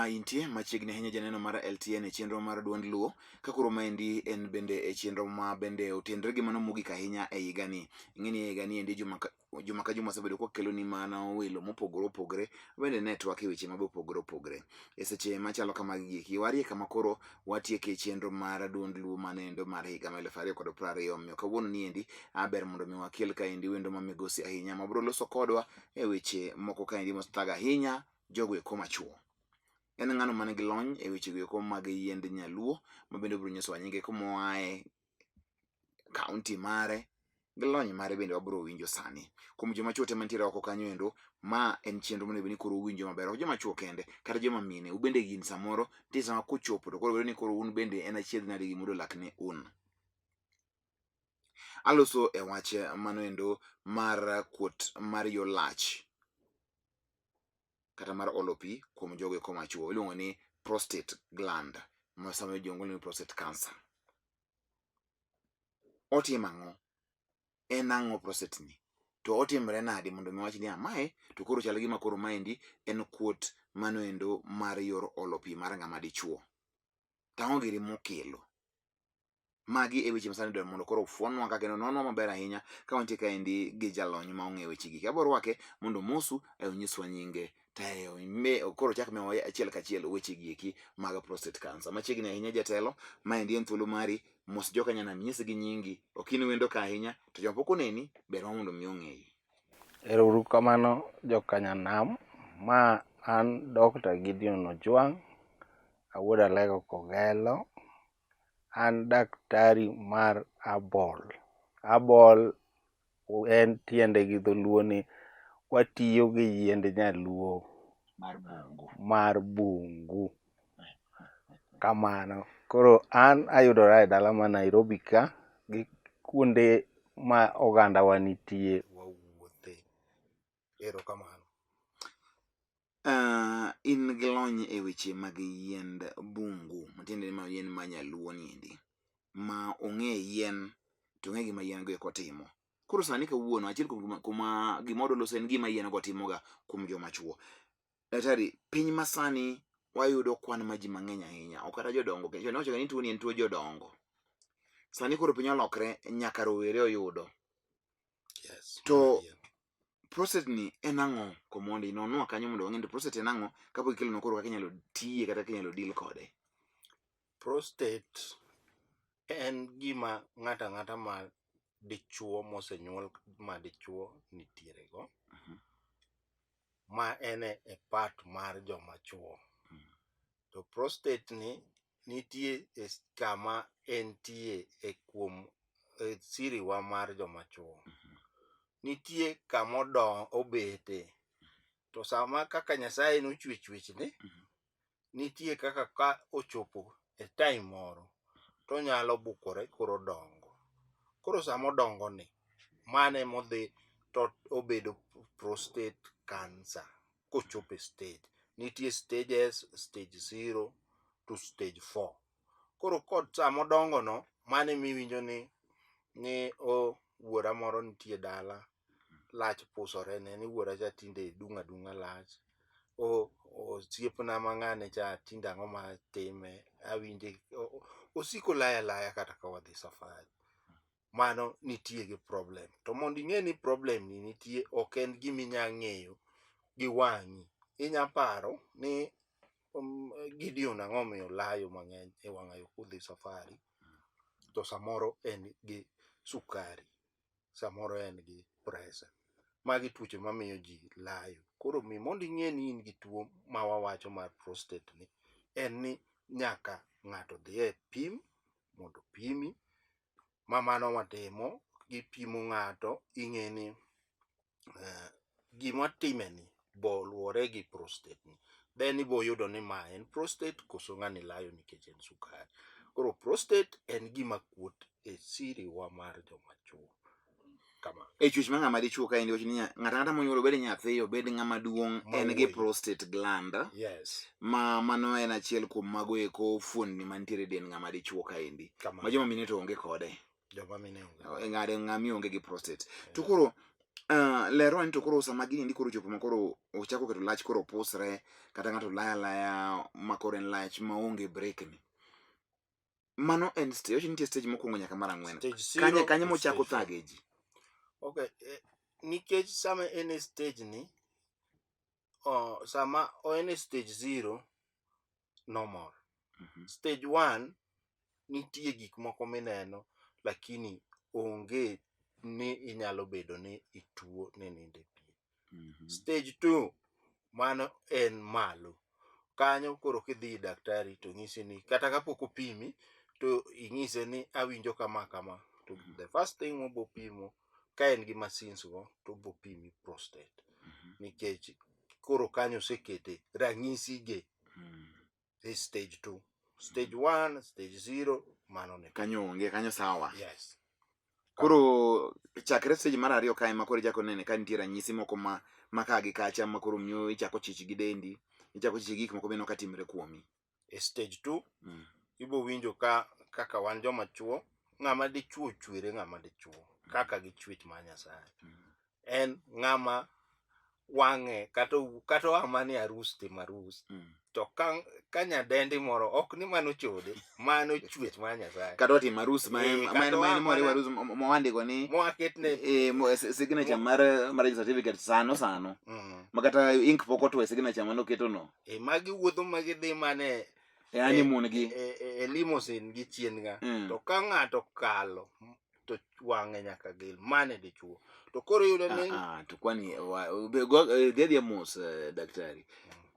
ma intie machiegni ahinya janeno mar LTN e chenro mar duond Luo ka koro maendi en bende e chenro ma bende otenre gi mano mogik ahinya e higani. Ing'e ni e higani endi juma ka juma ka juma wasebedo kwakeloni mana welo mopogore opogore bende ne twak e weche mabe opogore opogore. E seche machalo kamagi eki warie kama koro watieke chenro mar duond Luo manoendo mar higa mar 2020 omiyo kawuono ni endi ber mondo mi wakel kaendi wendo ma migosi ahinya mabiro loso kodwa e weche moko kaendi mothago ahinya jogo eko machuo. En ng'ano man gi lony e weche go eko mag yiend nyaluo ma bende obiro nyisowa nyinge kuma oaye, kaunti mare gi lony mare bende wabiro winjo sani. Kuom joma chuo te mantiere oko kanyo endo, ma en chenro monego bed ni koro uwinjo maber. Ok joma chuo kende, kata joma mine, ubende gin samoro nitie sama kochopo to koro bedo ni koro un bende en achiedh nade gima lak ne un. Aloso e wach mano endo mar kuot mar yo lach kata mar olo pi kuom jogo eko machuo iluongo ni prostate gland ma samoro jomoko luongo ni prostate cancer. Otimo ang'o? En ang'o prostate ni? To otimre nade mondo mi wach ni mae to koro chal gima koro maendi en kuot mano endo mar yor olo pi mar ng'ama dichuo. To ang'o giri mokelo? Magi e weche masani dwaro mondo koro ofuonwa ka kendo nonwa maber ahinya ka wantie kaendi gi jalony ma ong'eyo weche gi. Abiro rwake mondo omosu e onyiswa nyinge to koro ochak miyowa achiel kachiel weche gi eki mag prostate cancer. Machiegni ahinya jatelo, maendi en thuolo mari, mos joka nyanam inyisgi nyingi, ok in wendo ka ahinya to joma pok oneni ber ma mondo mi ong'eyi. Ero uru kamano joka nyanam, ma an Dr. Gideon Ojwang', awuod Alego Kogelo, an daktari mar herbal. Herbal en tiende gi dholuo ni watiyo gi yiend nyaluo Mar bungu. mar bungu. Kamano. Koro an ayudora e dala ma Nairobi ka gi kuonde ma oganda wa nitie wawuothe. Erokamano. In gi lony e weche mag yiend bungu matiende ni ma yien ma nyaluo ni endi ma ong'e yien to ong'e gima yien go eko timo. Koro sani kawuono achiel kuom kuma gima wadwa loso en gima yien go timoga kuom joma chuo. Daktari, piny masani wayudo kwan mar ji mang'eny ahinya ok kata jodongo kendo niwacho ni tuo ni en tuo jodongo. Sani koro piny olokre nyaka rowere oyudo. Yes, To prostate ni en ang'o komondi nonwa kanyo mondo wang'e ni prostate en ang'o kapok ikelonwa koro kaka inyalo tiye kata kaka inyalo deal kode. Prostate en gima ng'ato ang'ata ma dichuo mosenyuol ma dichuo nitiere go. Ma en e part mar joma chuo. To prostate ni nitie e kama entie e kuom e siriwa mar joma chuo. Nitie kama obete. To sama kaka Nyasaye nochwe chwechne, nitie kaka ka ochopo e time moro to onyalo bukore koro odongo. Koro sama odongo ni, mano emodhi to obedo prostate cancer kochopo e stage. Nitie stages, stage 0 to stage 4. Koro kod sama odongo no, mano emiwinjo ni o wuora moro nitie dala, lach pusore ne ni wuora cha tinde dung' adung'a lach. O osiepna ma ng'ane cha tinde ang'o matime, awinje osiko laya alaya kata ka wadhi safari. Mano nitie gi problem. To mondo ing'e ni problem ni nitie ok en gima inya ng'eyo gi wang'i. Inya paro ni Gideon ang'o omiyo layo mang'eny e wang'ayo kodhi safari to samoro en gi sukari, samoro en gi pressure. Magi tuoche mamiyo ji layo. Koro mi mondo ing'e ni in gi tuo ma wawacho mar prostate ni, en ni nyaka ng'ato dhi e pim mondo opimi ma mano watimo, gipimo ng'ato ing'e ni gima time ni bo luwore gi prostate ni. Then ibo yudo ni ma en prostate koso ng'ani layo nikech en sukari. Koro prostate en gima kuot e siriwa mar joma chuo. Kamano. E chwech mar ng'ama dichuo kaendi wach ni ng'ato ang'ata monyuol obed nyathi obed ng'ama duong' en gi Mawuoyi. prostate gland Yes. ma mano en achiel kuom mago eko fuondni mantiere e dend ng'ama dichuo kaendi Kamano. ma joma mine to onge kode. Joma mine onge. Ng'ade ng'ami onge gi prostate. To koro Lerwa ni to koro sama gini endi koro ochopo ma koro ochako keto lach koro opusre kata ng'ato laya alaya ma koro en lach maonge break ni. Mano en stage, wacho ni nitie stage mokwongo nyaka mar ang'wen. Stage Kanye zero kanye to mochako stage four. thage ji? Okay, nikech sama en e stage ni, sama en e stage zero, normal. Stage one, nitie gik moko mineno lakini onge ni inyalo bedo ni ituo ni nindo e pien. Stage two, mano en malo. Kanyo koro kidhi ir daktari to ng'isi ni kata kapok opimi to ing'ise ni awinjo kama kama. To the first thing mobo pimo ka en gi machines go to obo pimi prostate. Nikech koro kanyo osekete ranyisi ge e stage 2. Stage 1, stage 0 mano ne. Kanyo onge, kanyo sawa. Yes. Koro chakre stage mar ariyo kae ma koro ichako nene ka nitie ranyisi moko ma ka gi kacha ma koro miyo ichako chich gi dendi, ichako chich gi gik moko mineno ka timre kuomi. E stage 2 ibo winjo ka kaka wan joma chuo, ng'ama dichuo ochwere ng'ama dichuo kaka gi chwech mar Nyasaye. En ng'ama wang'e kata oa mana e arus timo arus to ka nyadendi moro ok ni mano chode, mano chwech mar Nyasaye. Kata otimo arus ma en Eh, ma en kata ma en oa moriwo mana arus mowandiko ni mowaketne signature mar certificate sano sano. Ma kata ink pok otwo e signature manoketo no. E magi wuotho ma gidhi mana E honeymoon gi. e limousine gi chien ga. To ka ng'ato kalo to wang'e nyaka gil, mane dichuo. To koro iyudo ni To kwani dhi adhiya mos daktari.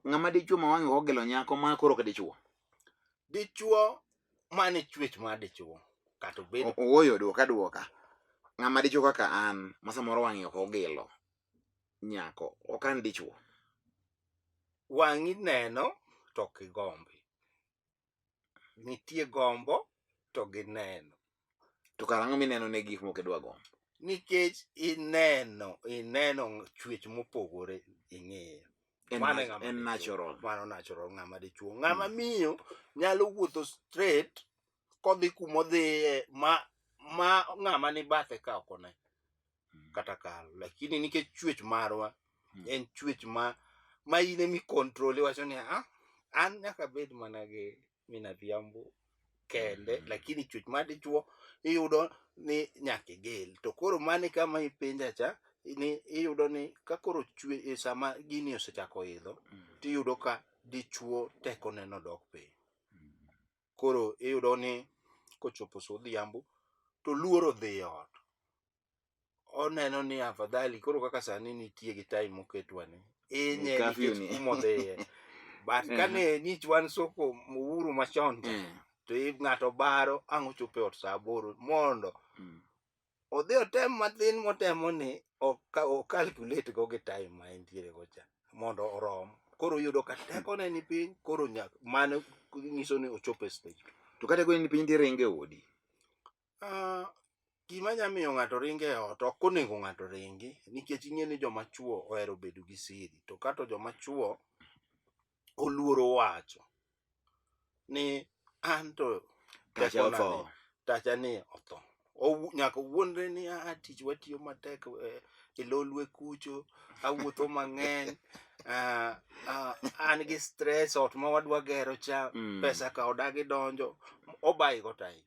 Ng'ama dichuo ma wang'e ok ogelo nyako ma koro ok dichuo. Dichuo mane chwech mar dichuo kata obed Ooyo duoka duoka. Ng'ama dichuo kaka an ma samoro wang'e ok ogilo nyako ok an dichuo. Wang'i neno to ok igombi. Nitie gombo to gi neno. To karang'o mineno ne gik moko idwa gombo? Nikech ineno chwech mopogore ing'iyo. En Mano e ng'ama en dichuo. natural. Mano natural ng'ama dichuo. Ng'ama miyo nyalo wuotho straight kodhi kumodhiye ma ng'ama ni bathe ka ok one kata kalo. Lakini nikech chwech marwa en chwech ma in emi control iwacho ni an nyaka bed mana gi min Adhiambo kende, lakini chwech mar dichuo iyudo ni nyaka igel. To koro mano e kama ipenja cha ni iyudo ni ka koro chwe sama gini osechako idho tiyudo ka dichuo tekone nodok piny. Koro iyudo ni kochopo sa odhiambo to luoro dhi e ot. Oneno ni afadhali koro kaka sani nitie gi time moketwa ni inye Curfew nikech ni. kumodhiye. But kane nich wan soko Uhuru machon cha, to ng'ato baro ang' ochopo e ot sa 8 mondo odhi otem mathin motemo ni o calculate go gi time ma entiere go cha mondo orom. Koro iyudo ka tekone ni piny, koro mano nyiso ni ochopo e stage. To kata tekone ni piny tiringo e odi? Gima nya miyo ng'ato ringo e ot, ok onego ng'ato ringi, nikech ing'e ni joma chuo ohero bedo gi siri. To kato joma chuo oluoro wacho ni an to Tacha tekona otho. ni, tacha ni otho. Nyaka owuondre ni a tich watiyo matek e lolwe kucho, awuotho mang'eny, an gi stress ot ma wadwa gero cha, pesa ka odagi donjo, obayi go time.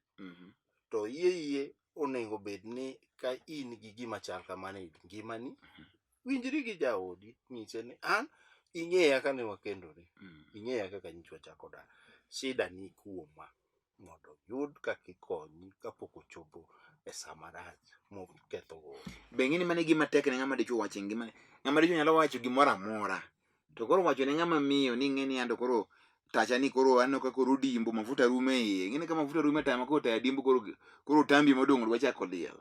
To yie yie onego bed ni ka in gi gima chal kamano e ngimani, winjri gi jaodi, nyise ni an ing'eya kane wakendore, ing'eya kaka nyicha wachako dak, shida ni kuoma mondo yud kaka ikonyi kapok ochopo e sa marach moketho go. Be ing'e ni mano e gima tek ne ng'ama dichuo wacho e ngimane? Ng'ama dichuo nyalo wacho gimoro amora. To koro wacho ne ng'ama miyo ni ing'e ni anto koro tacha ni koro aneno ka koro odimbo mafuta rumo e iye. Ing'e ni ka mafuta rumo e taya ma koro taya dimbo koro tambi modong' dwa chako liel.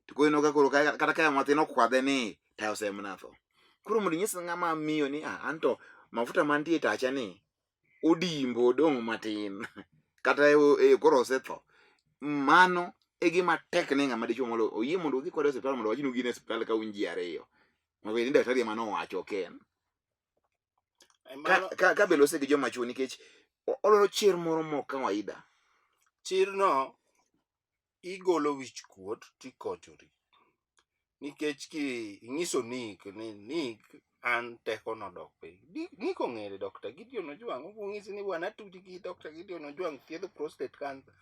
To koro ineno ka koro kata ka matin okwadhe ni taya osemna tho. Koro mondo inyis ng'ama miyo ni anto mafuta mantie e tacha ni odimbo odong' matin kata koro osetho. Mano e gima tek ne ng'ama dichuo mondo oyie mondo udhi kode e osiptal mondo wachnu gin e osiptal ka un ji ariyo. Mondo ni daktari ema nowacho ok en. Ka be lose gi joma chuo nikech oloro chir moro mok kawaida. Chirno igolo wich kuot tikochori. Nikech ki ing'iso Nick ni Nick an teko nodok piny. Nick ong'ere Dr. Gideon Ojwang' ong'isi ni bwana atuji gi Dr. Gideon Ojwang' thiedho prostate cancer.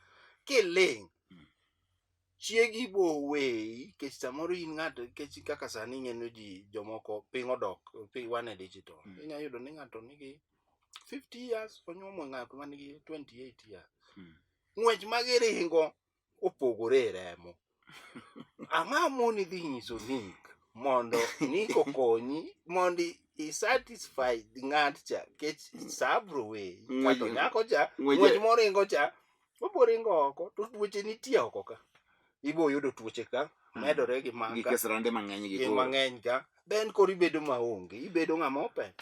Kiling' chiegi bo weyi nikech samoro in ng'ato nikech kaka sani ing'eno ji jomoko piny odok piny wan e digital. Inya yudo ni ng'ato nigi 50 years onyuomo ng'at man gi 28 years. Ng'wech ma giringo opogore e remo. Ang'o moni dhi nyiso Nick mondo Nick okonyi mondo i satisfy ng'at cha nikech sa bro weyi kato nyako cha ng'wech moringo cha obo ringo oko to tuoche nitie oko ka ibo yudo tuoche ka medore gi maka gi kesrande mang'eny gi mang'eny ka then koro ibedo maonge ibedo ng'ama ope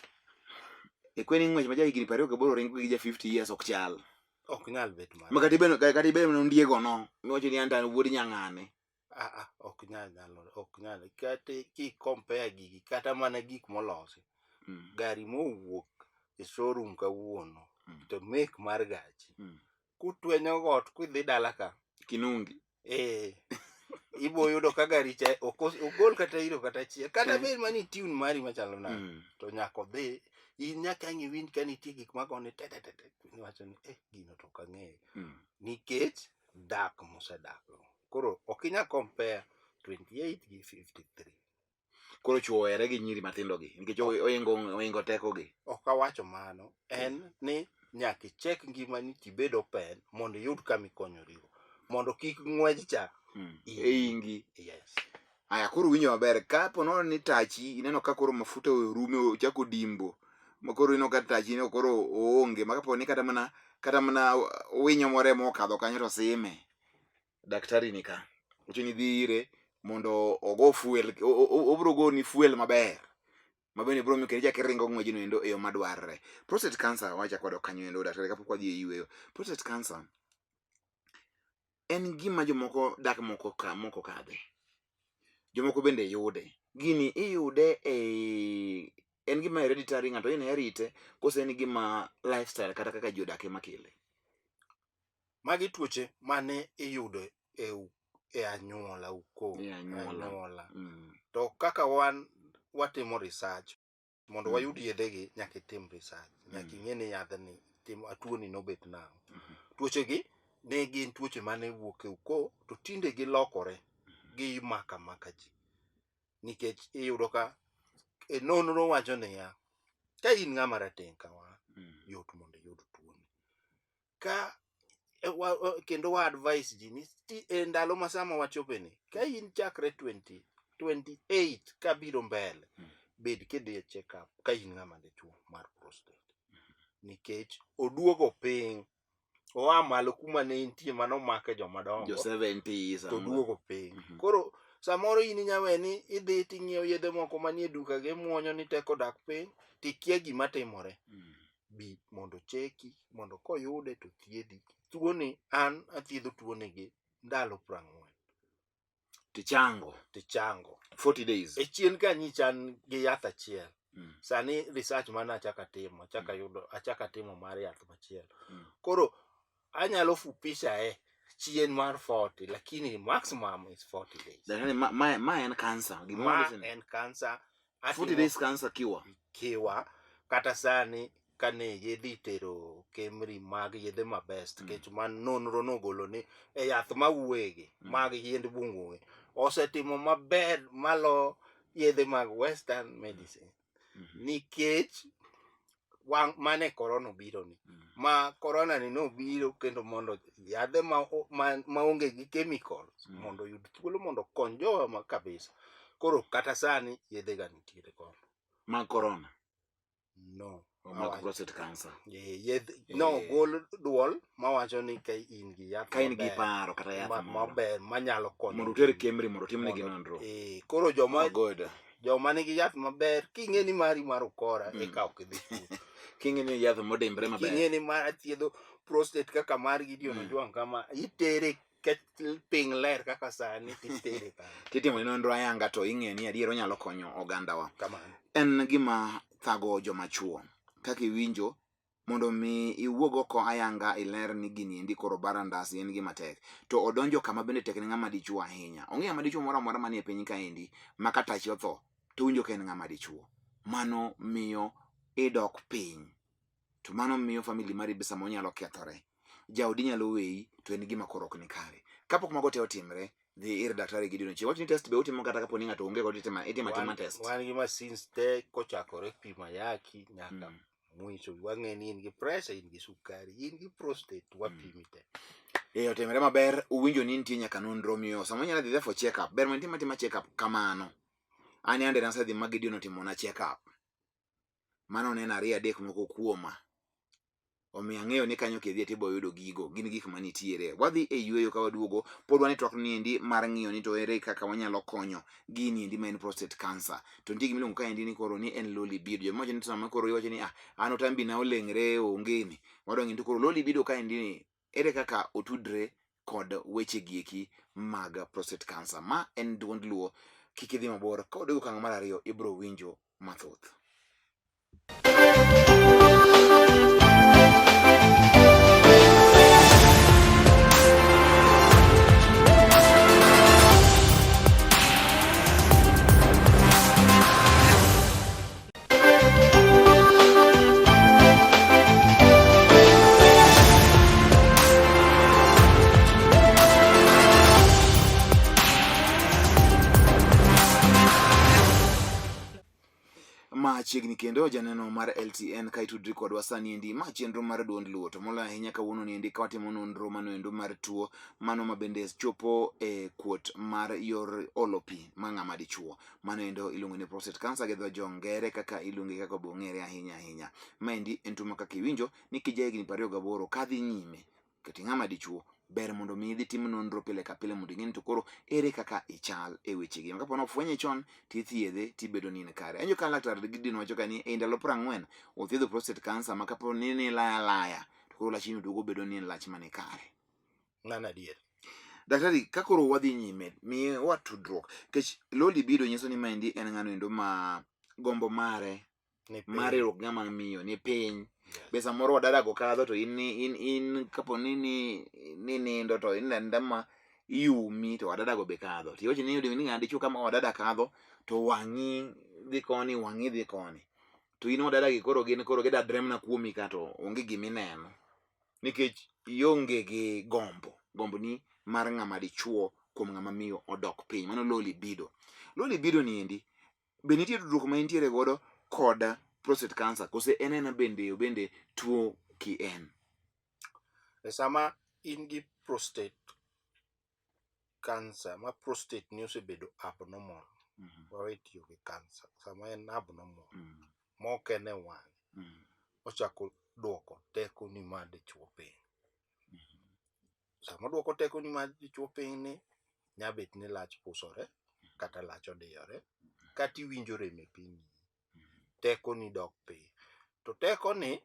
e kweni ng'wech ma ja higni 28 ringo gi ja 50 years ok chal. Ok nyal bet mar. Ma kata ibedo kata ibedo mana ondiego no miwacho ni anta wuod nyang'ane. Ah ah ok nyal nyalo ok nyal kata ki compare gigi kata mana gik molosi. Gari mowuok e showroom kawuono to make mar gachi. Kutwenyo got kidhi dala ka. Kinungi. Eh. Ibo yudo ka gari cha ok ogol kata iro kata achiel. Kata bed mani tune mari machalo nade. To nyaka odhi in nyaka ang' iwinj ka nitie gik magone te te te te iwacho ni eh gino to ok ang'eyo. Nikech dak mosedakgo. Koro ok inyal compare 28 gi 53. Koro chuo ohere gi nyiri matindo gi nikech oingo teko gi. Ok awacho mano. En ni nyaka ichek ngimani tibed open mondo iyud kama ikonyorigo. Mondo kik ng'wej cha ingi. Yes. Aya koro winjo maber ka po nono ni tachi ineno ka koro mafuta orume ochako dimbo ma koro ineno ka tachi no koro oonge ma kapo ni kata mana winyo moro ema okadho kanyo to sime. Daktari ni ka. Owacho ni dhi ire mondo ogo fuel obiro goni fuel maber. Ma bende biro miyo kendo ichak iringo ng'wejno endo e yo madwarre. Prostate cancer wachako wadok kanyo endo daktari kapok wadhi e yueyo. Prostate cancer en gima jomoko dak moko ka moko kadhe. Jomoko bende yude. Gini iyude e en gima hereditary ng'ato inherite kose en gima lifestyle kata kaka ji odak ema kele. Magi tuoche mane iyudo e anyuola ukoo E anyuola. To kaka wan watimo research mondo wayud yedhegi nyaka itim research. Nyaka ing'e ni yadhni tuoni nobet nang'o. Tuoche gi ne gin tuoche mane wuok e ukoo to tinde gilokore gimako amaka ji. Nikech iyudo ka e nonro wacho niya ka in ng'ama rateng' kama yot mondo iyud tuoni. Ka kendo wa advise ji ni e ndalo ma sama wachope ni ka in chakre 28 kabiro mbele bed kidhi e check up ka in ng'ama dichuo mar prostate. Nikech oduogo piny oa malo kuma ne entie manomake joma dongo Jo 70 to oduogo piny. Koro samoro in inya we ni idhi ting'iewo yedhe moko manie duka gi imuonyo ni teko dak piny tikia gima timore. Bi mondo cheki mondo koyude to thiedhi. Tuoni an athiedho tuoni gi ndalo 40. Tichango. Tichango. 40 days. E chien ka nyicha an gi yath achiel. Sani research mana achako atimo, achako ayudo, achako atimo mar yath machielo. Koro anyalo fupisha e chien mar 40 lakini maximum is 40 days. Daktari ma en cancer. Gima Ma en cancer. 40 days cancer cure. Cure. Kata sani kane yedhe itero Kemri mag yedhe ma best nikech man nonro nogolo ni e yath mawuoyegi mag yiend bungugi osetimo maber malo yedhe mag western medicine nikech wang' mane corona obiro ni ma corona ni nobiro kendo mondo yadhe maonge gi chemicals mondo oyud thuolo mondo okony jowa ma kabisa. Koro kata sani yedhe ga nitiere kono mag corona no mag prostate cancer. No gol duol mawacho ni ka in gi yath ka in gi paro kata yath maber manyalo konyo mondo uter Kemri mondo timnegi nonro. Koro joma nigi yath maber king'e ni mari mar ukora eka ok idhi tuo. King'e ni yath modimbre maber. King'e ni mar thiedho prostate kaka mar Gideon Ojwang' kama itere piny ler kaka sani titere kanyo. Titimo nonro ayanga to ing'e ni adier onyalo konyo ogandawa. Kamano. En gima thago joma chuo. Kaka iwinjo Mondo mi iwuog oko ayanga iler ni gini endi koro bara ndasi en gima tek. To odonjo kama bende tek ne ng'ama dichuo ahinya. Onge ng'ama dichuo moro amora manie piny kaendi ma ka tache otho to owinjo ka en ng'ama dichuo. Mano miyo idok piny. To mano miyo family mari be samoro nyalo kethore. Jaodi nyalo weyi to en gima koro ok ni kare. Kapok mago te otimre, dhi ir daktari Gideon Ochieng. Wach ni test be utimo kata kapo ni ng'ato onge godo itimo itimo atima test. Wan gi machines te kochakore pimo ayaki nyaka mwisho wang'e ni in gi pressure, in gi sukari, in gi prostate, wapimi te. Eh, otimre maber, uwinjo ni nitie nyaka nonro miyo sama inyalo dhi for check up. Ber mondo itim atima check up kamano. An yande nasedhi ma Gideon otimona check up. Mano oneno ariyo adek moko kuoma. Omiyo ang'eyo ni kanyo kidhiye to ibo yudo gigo, gin gik manitiere. Wadhi e yueyo ka waduogo, pod wan e twak ni endi mar ng'iyo ni to ere kaka wanyalo konyo gini endi ma en prostate cancer. To nitie gima iluongo kaendi ni koro ni en low libido. Joma wacho ni to sama koro iwacho ni ah, an otambi na oleng're onge ni. Wadwa ng'eyo ni to koro low libido kaendi ni ere kaka otudre kod weche gieki mag prostate cancer. Ma en duond Luo, kik idhi mabor. Ka waduogo okang' mar ariyo ibiro winjo mathoth. Machiegni kendo janeno mar LTN ka itudri kodwa sani endi ma chenro mar duond Luo to moloyo ahinya kawuono ni endi ka watimo nonro mano endo mar tuo mano ma bende chopo e kuot mar yor olo pi ma ng'ama dichuo mano endo iluongo ni prostate cancer gi dho jo ngere kaka iluonge kaka be ong'ere ahinya ahinya. Maendi en tuo ma kaka iwinjo ni kija higni 28 kadhi nyime kata ng'ama dichuo ber mondo mi idhi tim nonro pile ka pile mondo ing'e ni to koro ere kaka ichal e wechegi. Kapo ni ofwenye chon tithiedhe tibedo ni in kare. Anjo ka laktar Gideon wacho ka ni e ndalo 40 othiedho prostate cancer ma kapo ni nilaya laya to koro lachni duogo bedo ni en lach mani kare. Mano adier. Daktari, ka koro wadhi nyime, miye wa tudruok. Kech low libido nyiso ni maendi en ng'ano endo ma gombo mare mar riwruok gi ng'ama miyo ni piny. Be samoro wadadago kadho to in in in kapo ni ni ni nindo to in aninda ma iumi to wadadago be kadho. To iwacho ni iyudo ni ng'ama dichuo kama wadada kadho to wang'i dhi koni wang'i dhi koni. To in wadadagi koro gin koro gidadre mana kuomi ka to onge gimineno. Nikech ionge gi gombo, gombo ni mar ng'ama dichuo kuom ng'ama miyo odok piny. Mano low libido. Low libido ni endi be nitie tudruok ma entiere godo kod prostate cancer kose en ena bende obende tuo ki en? E sama in gi prostate cancer ma prostate ni osebedo abnormal, wawe tiyo gi cancer, sama en abnormal, mok en e wang'e, ochako duoko teko ni mar dichuo piny. Sama oduoko teko ni mar dichuo piny ni, nya bet ni lach pusore, kata lach odiyore, kata iwinjo rem e piny. Teko ni dok piny. To teko ni,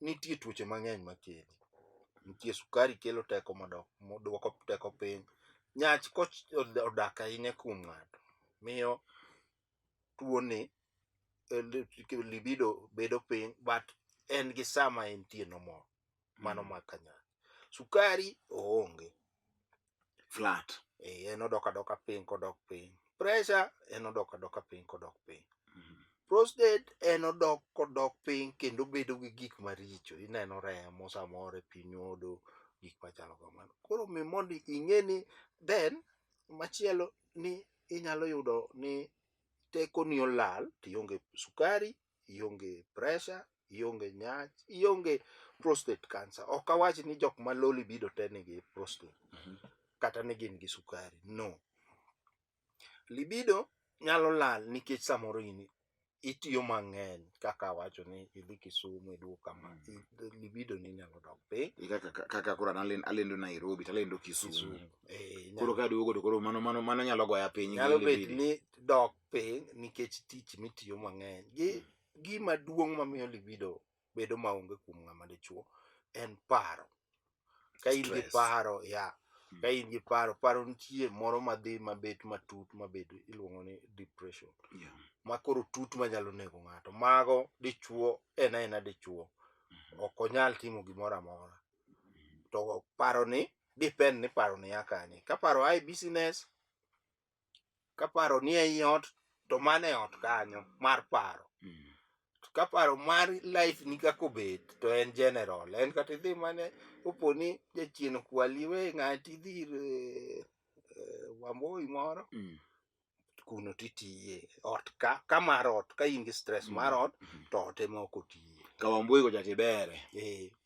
nitie tuoche mang'eny makele. Nitie sukari kelo teko madok, duoko teko piny. Nyach kodak ahinya kuom ng'ato, miyo tuo ni libido bedo piny but en gi sama entie normal. Mano maka nyach. Sukari oonge. Flat. Eh, en odok adoka piny kodok piny. Pressure en odok adoka piny kodok piny. Prostate en odok kodok piny kendo bedo gi gik maricho. Ineno remo samoro e pi nyodo, gik machalo kamano. Koro mi mondo ing'e ni then machielo ni inyalo yudo ni tekoni olal to ionge sukari, ionge pressure, ionge nyach, ionge prostate cancer. Ok awach ni jok ma low libido te nigi prostate kata ni gin gi sukari. No. Libido nyalo lal nikech samoro in itiyo mang'eny kaka awacho ni idhi Kisumu iduogo kama, libido ni nyalo dok piny. Kaka koro an alendo Nairobi to alendo Kisumu. Koro ka aduogo to koro mano mano mano nyalo goya piny. Nyalo bet ni dok piny nikech tich mitiyo mang'eny. Gi gima duong' mamiyo libido bedo maonge kuom ng'ama dichuo en paro. Ka in gi paro, ya. Ka in gi paro, paro nitie moro madhi mabet matut mabed iluongo ni depression. Ma koro tut manyalo nego ng'ato. Mago dichuo en aena dichuo. Ok onyal timo gimoro amora. To paro ni depend ni paro ni a kanye. Ka paro a e business, ka paro ni ei ot, to mano e ot kanyo mar paro. To ka paro mar life ni kaka obet to en general. En kata idhi mane opo ni jachien okwali we ng'ati idhi ir Wambui moro kuno titiye ot ka ka mar ot ka in gi stress mar ot to ot ema ok otiye. Ka Wambui kocha tibere.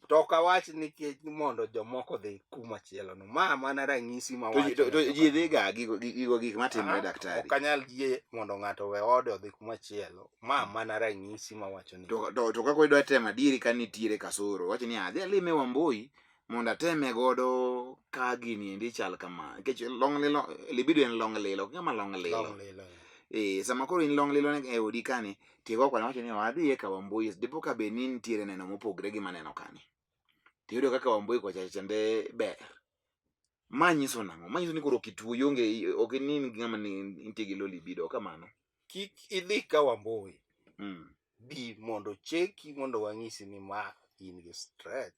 To ok awach nikech mondo jomoko odhi kuma chielo no. Ma mana ranyisi ma To wacho to ne ji joka- dhi ga gigo gigo gik matimre Ah, daktari. Ok anyal yie mondo ng'ato owe ode odhi kuma chielo. Ma mana ranyisi ma wacho ni. To kaka idwa temo adieri ka nitiere kasoro, wacho ni adhi alime Wambui mondo ateme godo ka gini endi chal kama. Nikech long lilo, libido en long lilo, ok ng'ama long lilo. Long lilo. Sama koro in long lilo e odi kani, tigo kwana wacho ni adhi e ka Wambui, dipo ka bed ni nitiere neno mopogre gi maneno kani. Tiyudo kaka Wambui kocha chande ber. Ma nyiso nang'o? Ma nyiso ni koro ok ituo, ionge, ok in ng'ama nitie gi low libido, kamano. Kik idhi ka Wambui. Bi mondo cheki mondo wang'isi ni ma in gi stress.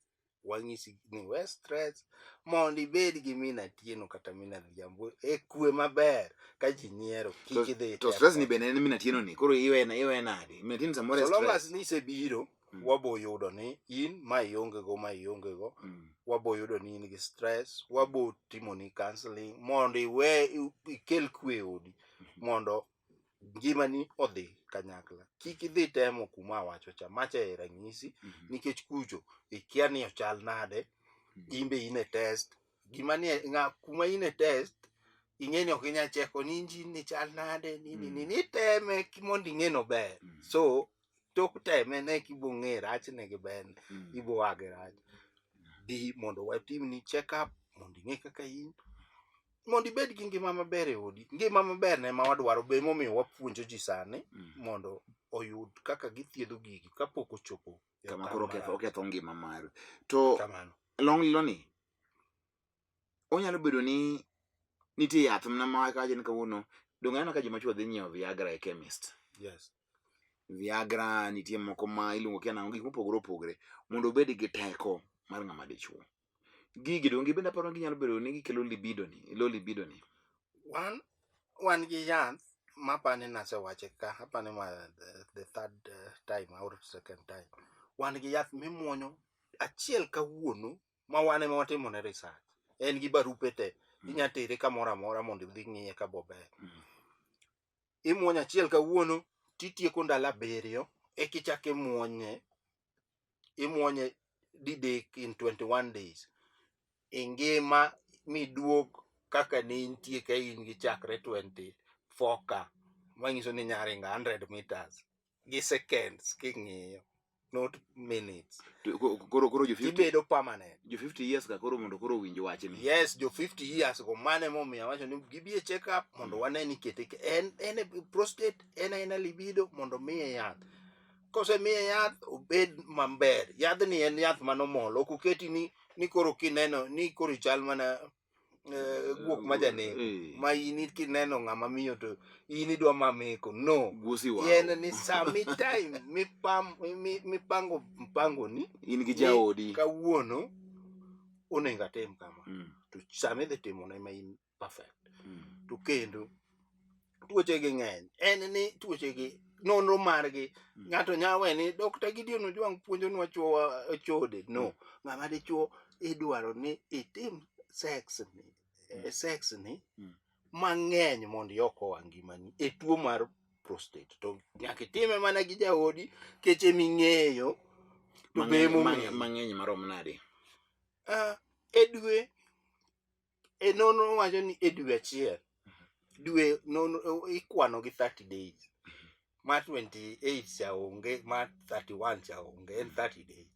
Wang'isi ni we stress mondo ibed gi min Atieno kata min Adhiambo e kwe maber ka ji nyiero kik idhi To stress ni bende en min Atieno ni koro iwe iwe nade? Min Atieno samoro So long stress. as ni isebiro wabo yudo ni in ma ionge go ma ionge go wabo yudo ni in gi stress wabo timoni counseling mondo iwe ikel kwe e odi mondo ngimani odhi kanyakla. Kik idhi temo kuma awacho cha, macha e ranyisi nikech kucho ikia ni ochal nade, in be in e test. Gima nie ng'a kuma in e test ing'e ni ok inyal cheko ni injin ni chal nade nini nini iteme mondo ing'e nober. So tok teme ne kibo ng'e rachne gi berne, ibo a gi rach. Bi mondo watimni check up mondo ing'e kaka in mondo ibed gi ngima maber e odi. Ngima maber ne ema wadwaro be emomiyo wapuonjo ji sani mondo oyud kaka githiedho gigi kapok ochopo e Kama okang' koro oketho marach. oketho ngima mare. To Kamano. long lilo ni onyalo bedo ni nitie yath mana ma kawacho ni kawuono donge aneno ka joma chwo dhi nyiewo Viagra e chemist. Yes. Viagra nitie moko ma iluongo kia nang'o gik mopogore opogore mondo obed gi teko mar ng'ama dichuo. Gigi donge bende aparo ni ginyalo bedo ni gikelo libido ni, low libido ni. Wan gi yath mapani nasewache ka apani ma the third time or second time. Wan gi yath mimuonyo achiel kawuono ma wan ema watimo ne research. En gi barupe te. Inya tere kamoro amora mondo idhi ng'iye ka bober. Imuonyo achiel kawuono titieko ndalo 7 eka ichako imuonye. Imuonye didek in 21 days. Ingima miduog kaka ne intie ka in gi chakre 24 ka. Manyiso ni inya ringo 100 meters gi seconds king'iyo, not minutes. To koro jo 50 Tibedo permanent. Jo 50 years ka koro mondo koro owinj wachni. Yes, jo 50 years go mano emomiyo awacho ni gibi e check up mondo wane ni kete en e prostate en aena libido mondo miye yath. Kosemiye yath obed maber. Yadhni en yath manomol ok oketi ni koro kineno ni koro ichal mana guok ma janeko ma in kineno ng'ama miyo to in idwa mameko. No. Guosi wao. En ni sami time mipango mpango ni in gi jaodi kawuono onego atim kama. To sama idhi timone ma in perfect. To kendo tuoche gi ng'eny. En ni tuoche gi nonro margi ng'ato nya we ni Dr. Gideon Ojwang' puonjonwa chuowa chode. No. Ng'ama dichuo idwaro ni itim sex ni, sex ni mang'eny mondo iokoa ngimani e tuo mar prostate. To nyaka itime mana gi jaodi keche ming'eyo to be emomiyo. Mang'eny marom nade? E dwe e nonro wacho ni e dwe achiel dwe nonro ikwano gi 30 days ma 28 cha onge ma 31 cha onge en 30 days.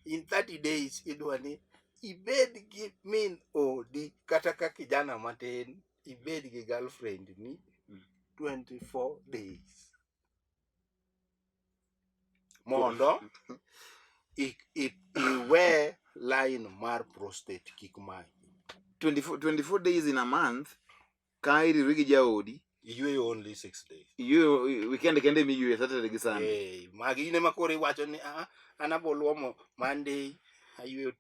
In 30 days idwa ni ibed gi min odi kata ka kijana matin ibed gi girlfriend ni 24 days mondo iwe line mar prostate kik maki. 24 days in a month ka iriri gi jaodi. Iyweyo only 6 days. Iyweyo weekend kende miyweyo Saturday gi Sunday. Eh, magi in ema koro iwacho ni ah, an abo luomo Monday, ayweyo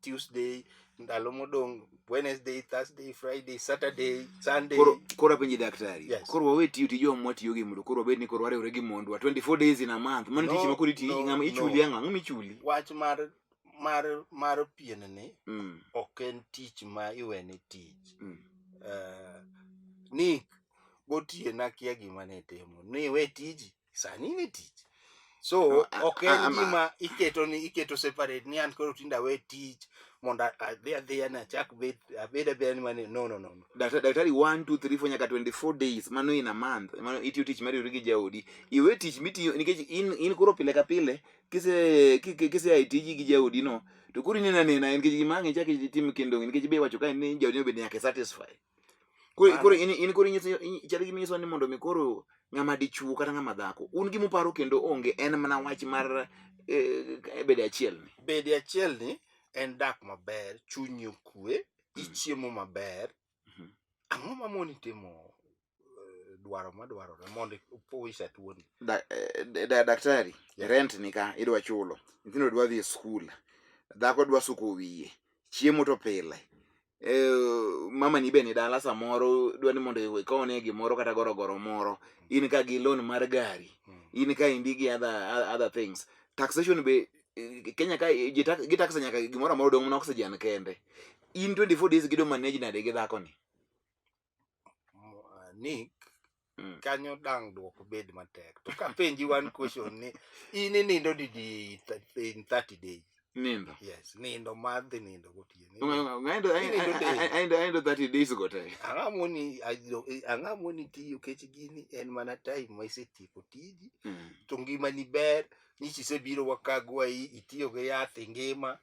Tuesday, ndalo modong' Wednesday, Thursday, Friday, Saturday, Sunday. Koro apenji daktari. Yes. Koro wawe tiyo tijwa mwatiyo gi mondo koro wabed ni koro wariwre gi mondwa 24 days in a month. Mano tich No, ma koro itiyo no, ng'ama ichuli no. ang'o? Ang'o michuli? Wach mar pien ni ok en tich ma iwene tich. Nick gotieno akia gima ne timo. Ni we tiji, sani in e tich. So No, ok en gima iketo ni iketo separate ni an koro tinde awe tich mondo adhi adhiya ni achak bet abed abeda ni mane no no no no. Daktari 1 2 3 4 nyaka 24 days mano in a month mano itiyo tich mar riwri gi jaodi iwe tich mitiyo nikech in koro pile ka pile kise a e tiji gi jaodi no to koro ineno anena nikech gima ang' ichak itim kendo nikech be iwacho ka ni jaodi no bende nyaka satisfy koro Mano koro in koro inyiso chal gima inyiso ni mondo mi koro ng'ama dichuo kata ng'ama dhako un gimuparo kendo onge en mana wach mar bedo achiel ni bede achiel ni en dak maber, chunyi okwe, ichiemo maber. Ang'o mamoni timo dwaro madwarore mondo ipoisa tuoni? Daktari Yeah. rent ni ka idwa chulo nyithindo dwa dhi e skul dhako dwa suko wiye chiemo to pile mama ni be ni dala samoro dwa ni mondo ikone gimoro kata gorogoro moro in ka gi loan mar gari in ka indi gi other things taxation be Kenya ka ji gi tax nyaka gimoro amora odong' mana oxygen kende in 24 days gido manage nade gi dhako ni Nick, kanyo dang' duoko bed matek. To kapenji one question ni in inindo didi in 30 days? Nindo. Yes, nindo mar dhi nindo gotieno. Anindo Inindo daily. anindo 30 days go te. Ang'o moni tiyo kech gini en mana time ma isetieko tiji to ngimani ber nyicha isebiro wakagwayi itiyo gi yath ingima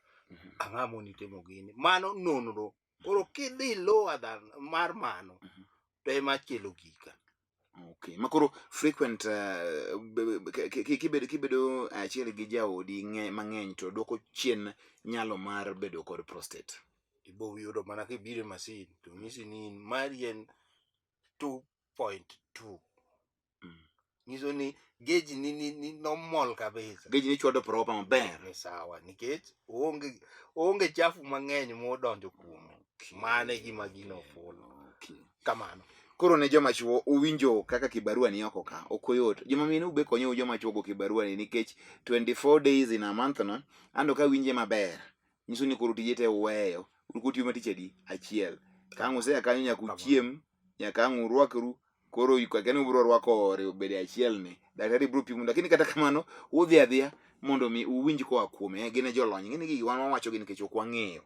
ang'o moni timo gini mano nonro koro kidhi lower than mar mano to ema kelo gika. Okay. Makoro frequent kibedo achiel gi jaodi mang'eny to duoko chien nyalo mar bedo kod prostate. Ibo yudo mana kibiro e masin to nyisi ni in mari en 2.2 nyiso ni geji ni nomol kabisa. Geji ni chwado proper maber. Ni sawa nikech oonge chafu mang'eny modonjo kuome. Mano e gima gino ofulo. Kamano. Koro ne joma chuo uwinjo kaka kibarua ni oko ka ok oyot. Joma mine ube konyou joma chuo go kibarua ni nikech 24 days in a month no ando ka winje maber nyiso ni koro tije te uweyo utiyo matich adi achiel. Ka ang' usea kanyo nyaka uchiem nyaka ang' urwakru koro kaka ni ubiro rwako bedo achiel ni daktari biro pimo lakini kata kamano udhi adhiya mondo mi uwinj koa kuome gin e jolony ng'eni gigi wan wawacho gi nikech ok wang'eyo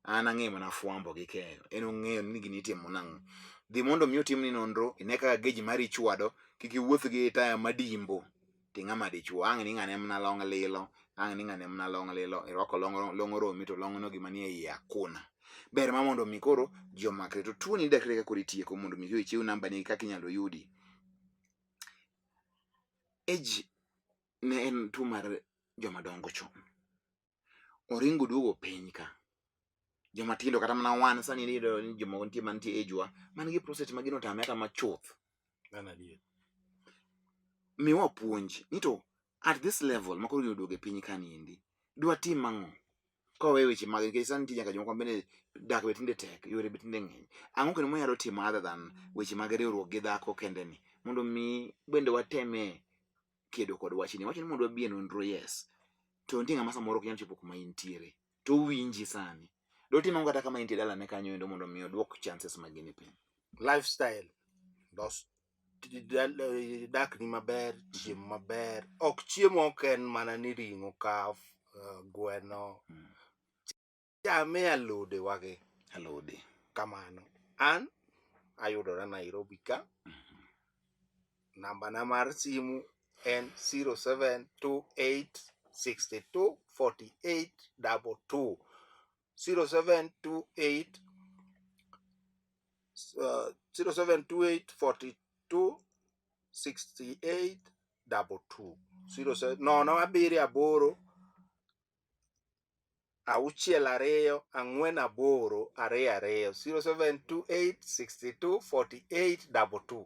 an ang'eyo mana fwambo gi keyo en ong'eyo ni gini itimo nang'o dhi mondo mi otimni nonro ine kaka geji mari chwado kik iwuoth gi taya madimbo ti ng'ama dichuo ang' ni ng'ane mana long lilo ang' ni ng'ane mana long lilo irwako long oromi to long'no gima nie iye akuna ber ma mondo mi koro jomakre to tuoni daktari ka koro itieko mondo mi ichiw namba ni kaka inyalo yudi age ne en tuo mar joma dongo chon oringo duogo piny ka joma tindo kata mana wan sani iyudo ni joma nitie mantie e age wa man gi prostate ma gino otame atama chuth. Mano adier. Miwa puonj ni to at this level ma koro gino oduogo e piny ka niendi dwa tim ang'o kowe weche mag nikech sani nitie nyaka jomoko bende dak be tinde tek yore be tinde ng'eny ang'o kendo mwanyalo timo other than weche mag riwruok gi dhako kende ni mondo mi bende wateme kedo kod wachni wachni mondo wabi e nonro yes to nitie ng'ama samoro ok nyal chopo kuma intiere to owinji sani dotim ang'o kata kama intie dalane kanyo endo mondo mi oduok chances mag gini piny. Lifestyle los dakni maber, chiem maber. Ok chiemo ok en mana ni ring'o ka gweno. Chame alode wagi. Alode. Kamano. An ayudora Nairobi ka. Namba na mar simu en 0728 62 48 22. 0728 0728 42 68 22. 07 nono abiriyo aboro 6 2 4 8 2 2 0728 62 48 22.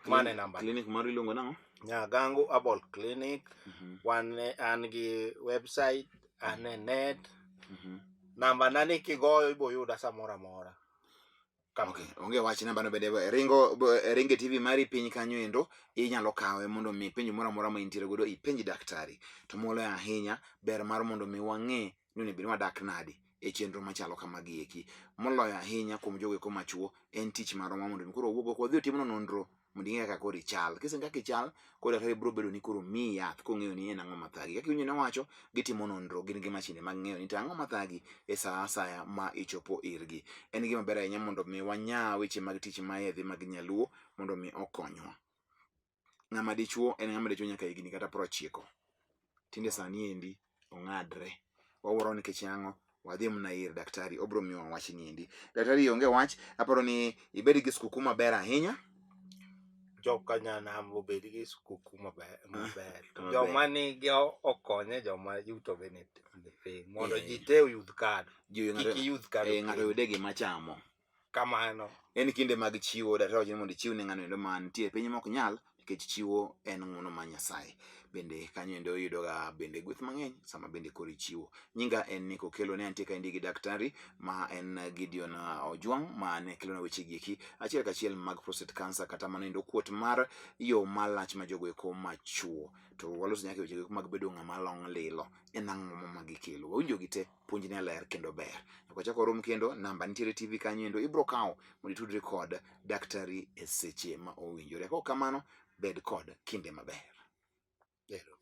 Mano e namba. Clinic mar iluongo nang'o? Nyagango Herbal Clinic. Wan an gi website, an e net. Namba na ni kigoyo ibo yuda samoro amora. Kamano. Okay, onge wach namba no bende ringo ringe TV mari piny kanyo endo inyalo kawe mondo mi penjo moro amora ma intiere godo ipenj daktari. To moloyo ahinya ber mar mondo mi wang'e ni onego bed ni wadak nadi e chenro machalo kamagi eki. Moloyo ahinya kuom jogo eko machuo en tich marwa mondo mi koro wawuog oko wadhi otimno nonro mondo ing'e kaka koro ichal. Kiseng'e kaka ichal, koro daktari biro bedo ni koro miyi yath kong'eyo ni en ang'o mathagi. Kaka iwinjo nowacho, gitimo nonro, gin gi mashinde mag ng'eyo ni to ang'o mathagi e sa asaya ma ichopo irgi. En gima ber ahinya mondo mi wanya weche mag tich mayedhe mag nyaluo mondo mi okonywa. Ng'ama dichuo en ng'ama dichuo nyaka higni kata 90. Tinde sani endi ong'adre. Wawuoro nikech ang'o? Wadhi mana ir daktari, obiro miyowa wach ni endi. Daktari onge wach, aparo ni ibed gi skuku maber ahinya. Joka nyanam obed gi skuku maber, maber. To Maber. joma nigi okonye joma yuto be ni piny mondo ji te oyud kad. Ji Kik iyud kad. Ng'ato oyude gima chamo. Kamano. En kinde mag chiwo, daktari wacho ni mondo ichiw ne ng'ano endo mantie e piny mok nyal, nikech chiwo en ng'uono mar Nyasaye. Bende kanyo endo iyudoga bende gweth mang'eny sama bende koro ichiwo. Nyinga en Nick Okello, ne antie kaendi gi daktari ma en Gideon Ojwang' ma ne kelona weche gi eki achiel kachiel mag prostate cancer kata mano endo kuot mar yo malach ma jogo eko machuo. To waloso nyaka weche go mag bedo ng'ama long' lilo. En ang'o ma gikelo? Wawinjo gi te, puonj ne ler kendo ber. Nyaka wachak warom kendo, namba nitiere TV kanyo endo ibro kawo mondo itudri kod daktari e seche ma owinjore. Kok kamano, bed kod kinde maber. Ero.